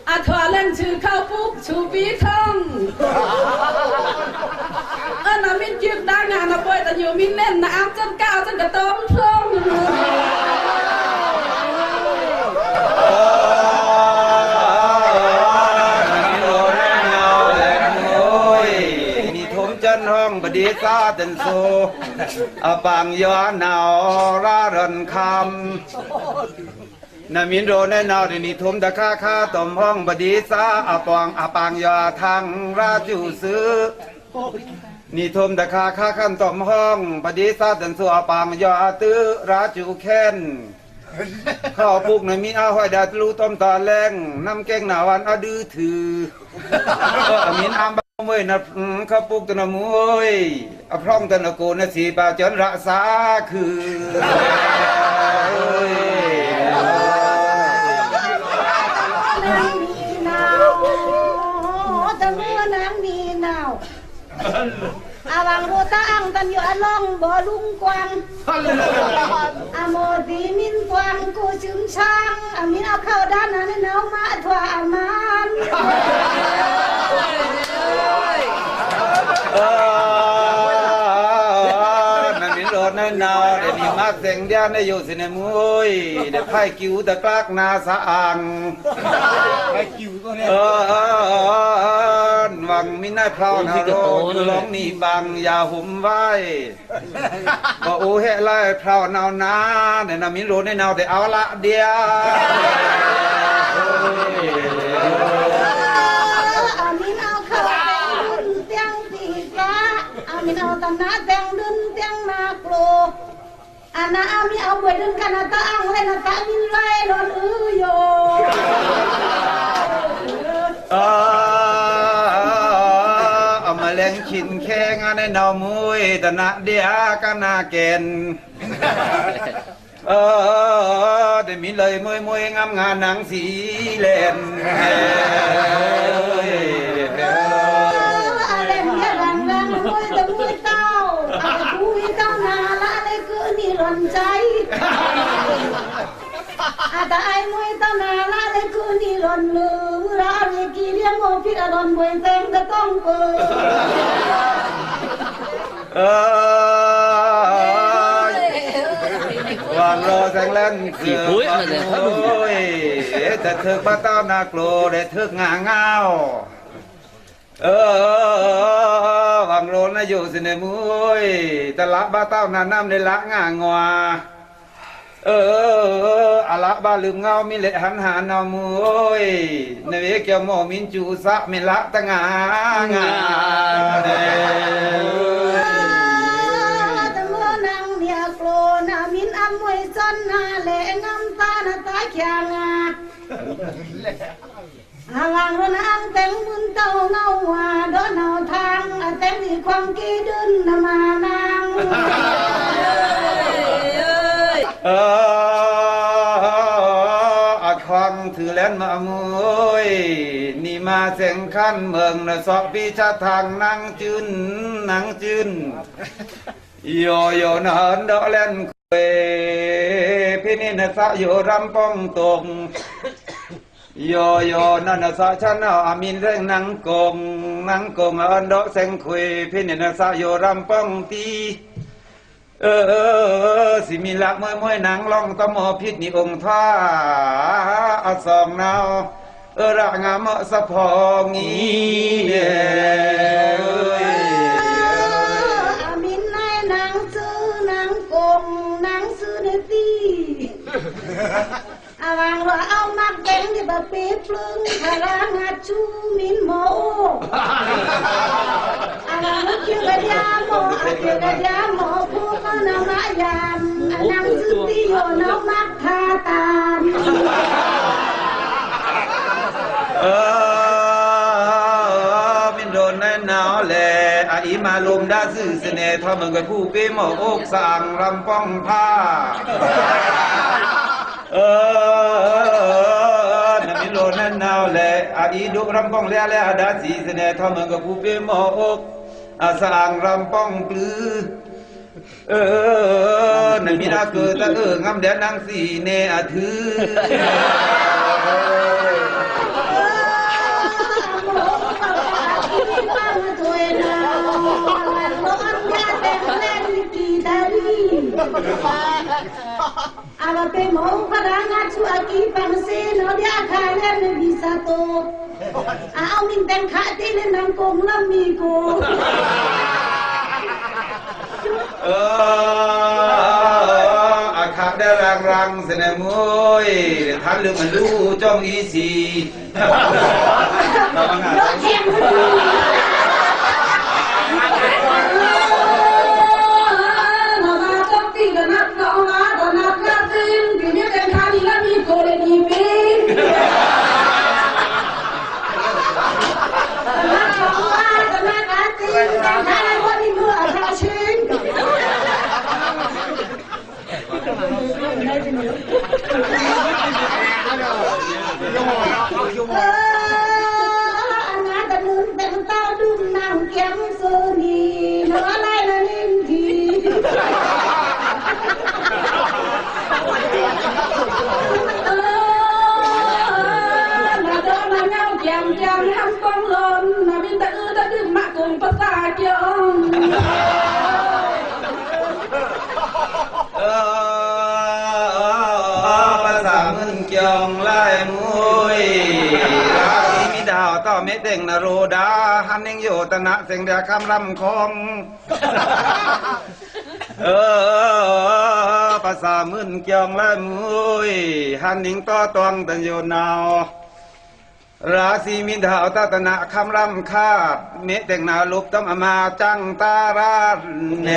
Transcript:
ອາ ຖົວແລ່ນຊື່ເຂົ້າປຸກຊູປີທ່ອງ ເອີ້ນອາມິນຈຶ່ກດາງານອາປ່ອຍຕະຢູ່ມິນເນັ້ນນະອາມຈົນກາວຈົນກະຕ້ອງທ່ອງ ນິທົມຈັນຫ້ອງບະດີຊາເຕັນໂຊ ອາປາງຢອນາວລາດອນຄຳ. ນາມິນໂດໃນນາວເດນິທຸມຕະຄາຄາຕົມຫ້ອງບະດີຊາອາປອງອາປາງຢອາທັງລາຈູຊື ນິທົມຕະຄາຄາຄັນຕົມຫ້ອງບະດີຊາຕັນສຸອາປາງຢອາຕື້ລາຈູແຄນ ເຂົ້າປຸກນາມິນອາຫ້ອຍດາດລູຕົ້ມຕາແລງ ນ້ຳແກງໜາວານອາດືຖື ເອີ ອາມິນອາມ ເວີຍນະ ອືມ ເຂົ້າປຸກຕະນະມຸ້ຍ ອະພຣອງຕະນະໂກນະສີປາຈອນລະສາຄື ນາງມີນາວ ຕະເມີນາງມີນາວ ອາວັງໂຣຕາອັງຕັນຢູ່ອາລອງບໍ່ລຸງກວາງ ອາໂມດີມິນກວາງກູຊຶມຊາງ ອາມິນອາເຂົ້າດ້ານນານນາວມາທົ່ວອາມານ ເອີ ນາມິນໂລດນານາວ ເດມີມາກແສງດຽນໄດ້ຢູ່ຊິນະມຸ້ຍ ເດພາຍກິວຕະກລາກນາສະອາງ ພາຍກິວໂຕນີ້ ເອີ ຫວັງມີນາຍພຣາວນາໂລດ ລອງນີ້ບັງຢ່າຫຸມໄວ້ ບໍ່ອູເຮະລາຍພຣາວນາວນາ ແນນາມິນໂລໃນນາວແຕ່ເອົາລະດຽ ອາມິນເອົາເຂົ້າແຕງດຸນຕຽງຕີກະ ອາມິນເອົາຕະນະແຕງດຸນຕຽງນາໂກລ ອານາອາມິນເອົາບວຍດຸນກະນາຕະອັງ ແລະນາຕະມິນໄລລອນອືໂຍ ເອີ ເອົາມາແລງຂິນແຂງອານານາວມຸ້ຍຕະນະເດອາກະນາແກ່ນ ເອີ ໄດ້ມີເລີຍມວຍມວຍງາມງານນາງສີແລນ ເອີ ອາແລນເດລັງລັງມວຍຕະມວຍເຕົ້າ ອາຕະກູຍເຕົ້ານາລະເລຄືນີລອນໃຈ ອາຕະໄອມວຍຕະນາລະເລຄືນີລອນເລີລະເລກີລຽງໂອພິດອາລອນບວຍແຕງຕະຕ້ອງເປີ ເອີຍ ຫວັງລໍແສງແລ່ນ ສີປຸ້ຍ ເອີ ມາແລ້ວ ໂອ້ຍ ຈະເຖິກບາດເຕົ້ານາໂກລ ແລະເຖິກງາງາວ ເອີ ຫວັງໂລນາຢູ່ຊິເນມຸ້ຍ ຕະລະບາດເຕົ້ານານ້ຳ ແລະລະງາງົວ ເອີ ອາລະບາລືມເງົາ ມີແລະຫັນຫານອມໂອຍ ນະເວກຽວໝໍມິນຈູສະເມລະຕະງາງາ ຕະໂມນາງເນຍໂກນາມິນອຳມວຍຊອນນາແລະງາມຕານະຕາຂຽງາ ອາວັງໂລນາອັງແຕງບຸນເຕົ້າເງົາວາ ດອນເອົາທາງອາແຕງດີຄວາມກີດຶນນະມານາງ ເອີ ອາຄວາງຖືແລນມາອະໂມຍ ນີມາແສງຄັນເມືອງນະຊອກປີຊາທາງນາງຈືນ ນາງຈືນ ໂຍໂຍນະເອິນດອກແລນເຄວ ພິນິນະສະໂຍລຳປ່ອງຕົງ ໂຍໂຍນະນະສະຊະນາອາມິນແລງນາງກົງ ນາງກົງອາເອິນດອກແສງເຄວ ພິນິນະສະໂຍລຳປ່ອງຕີ ເອີ ຊິມີລະເມີຍມວຍນາງລອງຕະໝໍຜິດນິອົງທາອາສອງນາວ ເອີ ລະງາມເໝາະສະພໍງອີເດ ອາມິນນາຍນາງຊື່ນາງກົງ ນາງຊື່ເນຕີ ອາວັງວ່າເອົາມັກແດງນີ້ບາປີປຶງພະລາງາດຊູມິນໂມ ອາວັງເກກະດຽໂມ ອາເກກະດຽໂມ ຜູ້ມານາມາຍາມ ອານັງສຸຕິໂຍນາມັກທາຕານ ເອີ ມິນໂດນໃນໜາວແລ ອາອີມາລົມດາຊື່ສະເນທອມເງິນກັບຜູ້ເປໝໍອົກສາງລຳປ່ອງພາ ເອີ ນະມິໂລນະນາວແລ ອາອີດຸລຳກອງແລ ແລອາດາສີສະແນທອມເມືອງກະພູເປໝໍອົກ ອາສາງລຳປ່ອງປື ເອີ ນະມິນາເກີຕະເອີງາມແດນນາງສີເນອາຖື ອາລະເປໂມງພະດາງາດສຸອາກິປັງເຊໂນດຽຄາແລນເມບິສາໂຕ ອາເອົາມິນແຕງຂະຕິເລນນຳກົງລຳມີໂກ ເອີ ອາຄາດາລັງລັງສະນະມຸຍ ທ່ານລືມມັນດູຈ່ອງອີຊີ. ເອີ ພາສາມຶນກຽວລາຍມຸຍ ລາຊີມິດດາວຕໍ່ເມເຕັງນະໂຣດາ ຫັນນິງໂຍຕະນະເສັງເດຄຳລຳຄອງ ເອີ ພາສາມຶນກຽວລາຍມຸຍ ຫັນນິງຕໍ່ຕອງຕັນໂຍນາວ ລາຊີມິດດາວຕະຕະນະຄຳລຳຄາດ ເມເຕັງນາລຸບຕຳອາມາຈັງຕາລາດແນ